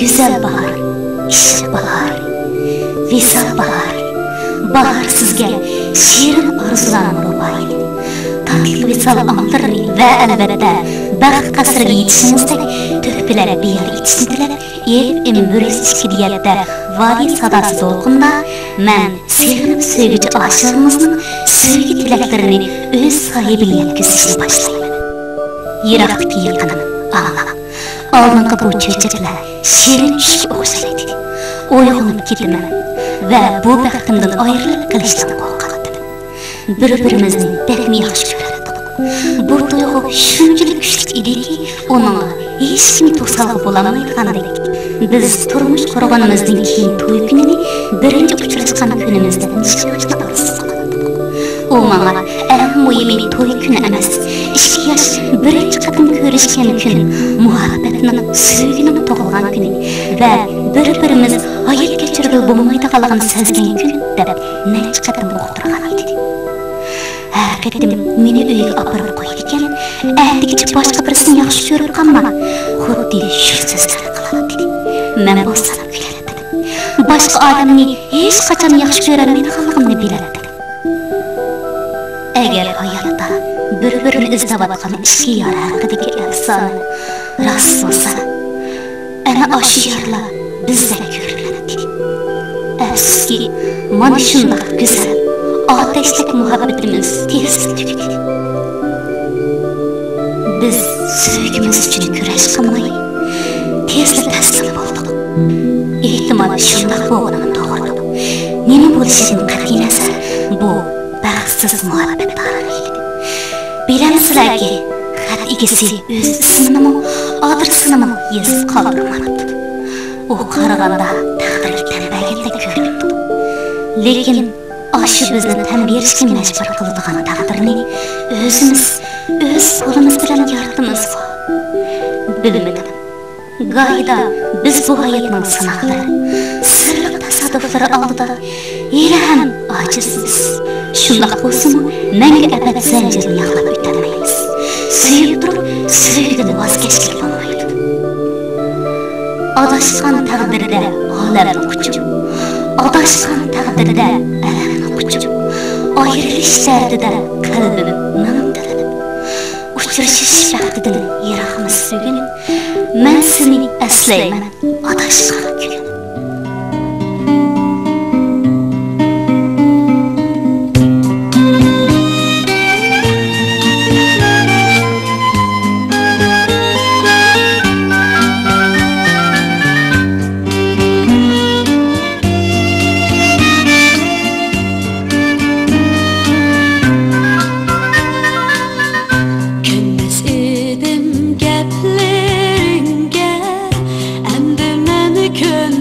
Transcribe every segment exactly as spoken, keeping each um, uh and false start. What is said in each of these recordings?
گۈزەل باھار، ئىشق باھارى، ۋىسال باھارى، باھار سىزگە شېرىن ئارزۇلارنىڭ رۇبائىيىنى، تاتلىق ۋىسال ئاڭلىرىنى ۋە ئەلۋەتتە بەخت قەسرىگە يېتىشىڭىزدەك تۆھپىلەر بىيار ئېتىشنى تىلەپ، ئېف ئېم بىر يۈز ئىككى دىيەتتە ۋادى ساداسى دولقۇنىدا مەن سېغىنىپ سۆيگۈچى ئاشىقىڭىزنىڭ سۆيگۈ تىلەكلىرىنى ئۆز ساھىبىگە يەتكۈزۈشنى باشلايمەن. يىراقتىكى يېقىنىم، ئاڭلا. ئالدىنقى بۇ چۆچەكلەر شېرىن چۈشكە ئوخشايدۇ. ئويغىنىپ كېتىمەن ۋە بۇ بەختىمدىن ئايرىلىپ قېلىشتىن قورقاتتىم. بىر-بىرىمىزنى بەكمۇ ياخشى كۆرەتتۇق. بۇ تۇيغۇ شۇنچىلىك كۈچلۈك ئىدىكى، ئۇنىڭغا ھېچكىم توسالغۇ بولالمايدىغاندەك. بىز تۇرمۇش قۇرغىنىمىزدىن كېيىن توي كۈنىنى بىرىنچى ئۇچراشقان كۈنىمىزدەك نىشان قىلىشنى ئارزۇ قىلاتتۇق. ئۇ ماڭا ئەڭ مۇھىمى توي كۈنى ئەمەس، ئىككى ياش بىرىنچى قېتىم كۆرۈشكەن كۈن، مۇھەببەتنىڭ، سۆيگۈنىڭ تۇغۇلغان كۈنى ۋە بىر-بىرىمىز ھايات كەچۈرگىلى بولمايدىغانلىقىنى سەزگەن كۈن دەپ نەچچە قېتىم ئۇقتۇرغان ئىدى. ھەر قېتىم مېنى ئۆيگە ئاپىرىپ قويىدىكەن، ئەتىگىچە باشقا بىرسىنى ياخشى كۆرۈپ قالما، خۇددى شۇ سۆزلەرنى قىلاتتى. مەن بولسام كۈلەتتىم. باشقا ئادەمنى ھېچقاچان ياخشى كۆرەلمەيدىغانلىقىمنى بىلەتتىم. ئەگەر ھاياتتا بىر-بىرىنى ئىزدەۋاتقان ئىككى يار ھەققىدىكى ئەپسانە راست بولسا، ئەنە ئاشۇ يارلار بىزدەك كۆرۈنەتتى. ئەپسۇسكى، مانا شۇنداق گۈزەل، ئاتەشتەك مۇھەببىتىمىز تېزلا تۈگىدى. بىز سۆيگۈمىز ئۈچۈن كۈرەش قىلماي، تېزلا تەسلىم بولدۇق. ئېھتىمال، شۇنداق بولغىنىمۇ توغرىدۇر. نېمە بولۇشىدىن قەتئىينەزەر، بۇ بەختسىز مۇھەببەت تارىخى ئىدى. بىلەمسىلەركى، خەت ئىگىسى ئۆز ئىسمىنىمۇ، ئادرېسىنىمۇ يېزىپ قالدۇرماپتۇ. ئۇ قارىغاندا تەقدىرگە تەن بەرگەندەك كۆرۈنۈپتۇ. لېكىن ئاشۇ بىزنى تەن بېرىشكە مەجبۇر قىلىدىغان تەقدىرنى ئۆزىمىز ئۆز قولىمىز بىلەن يارىتىمىزغۇ. بىلمىدىم. گاھىدا بىز بۇ ھاياتنىڭ سىناقلىرى، سىرلىق تاسادۇپلىرى ئالدىدا ھېلىھەم ئاجىزمىز. شۇنداق بولسىمۇ، مەڭگۈ ئەبەد زەنجىرنى ياقلاپ ئۆتەلمەيمىز. سۆيۈپ تۇرۇپ، سۆيگۈدىن ۋاز كەچكىلى بولمايدۇ. ئاداشقان تەقدىردە ئالەمنى قۇچۇپ، ئاداشقان تەقدىردە ئەلەمنى قۇچۇپ، ئايرىلىش دەردىدە قەلبىم مىڭ تىلىنىپ، ئۇچرىشىش بەختىدىن يىراقمىز بۈگۈن. مەن سېنى ئەسلەيمەن، ئاداشقان كۈنۈم. كۆنمەس ئىدىم گەپلىرىڭگە، ئەمدى مەن كۆن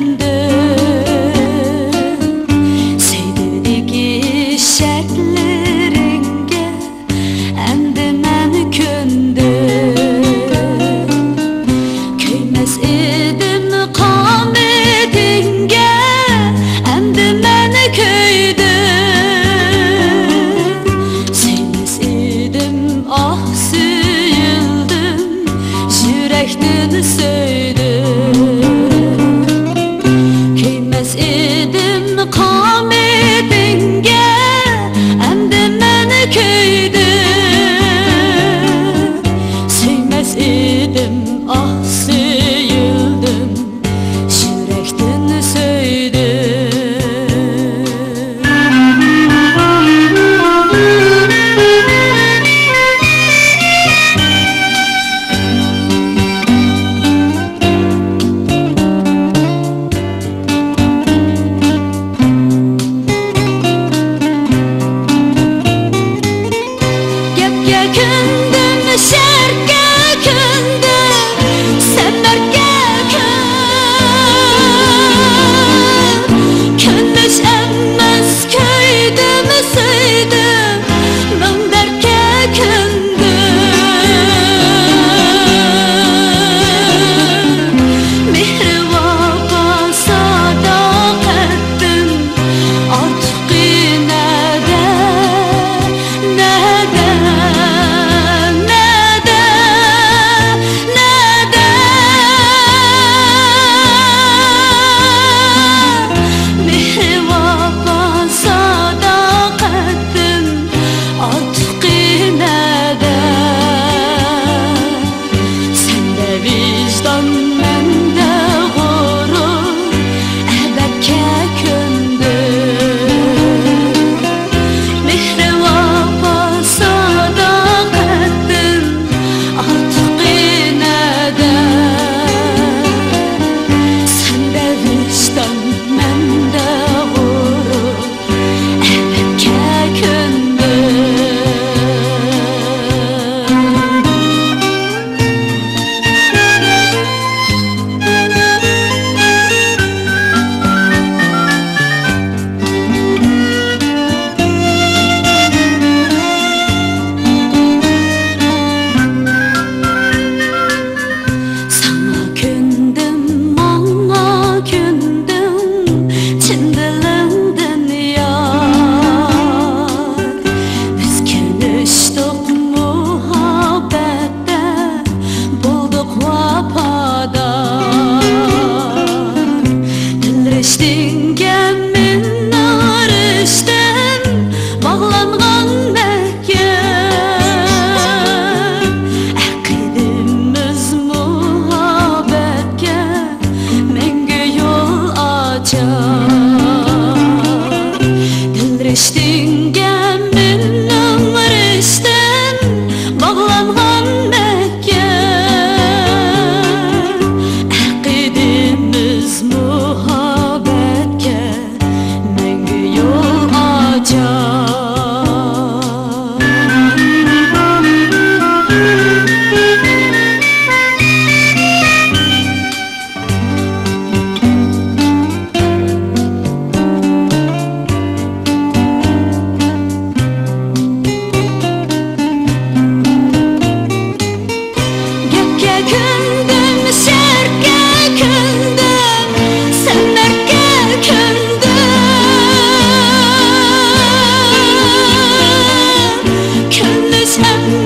سەن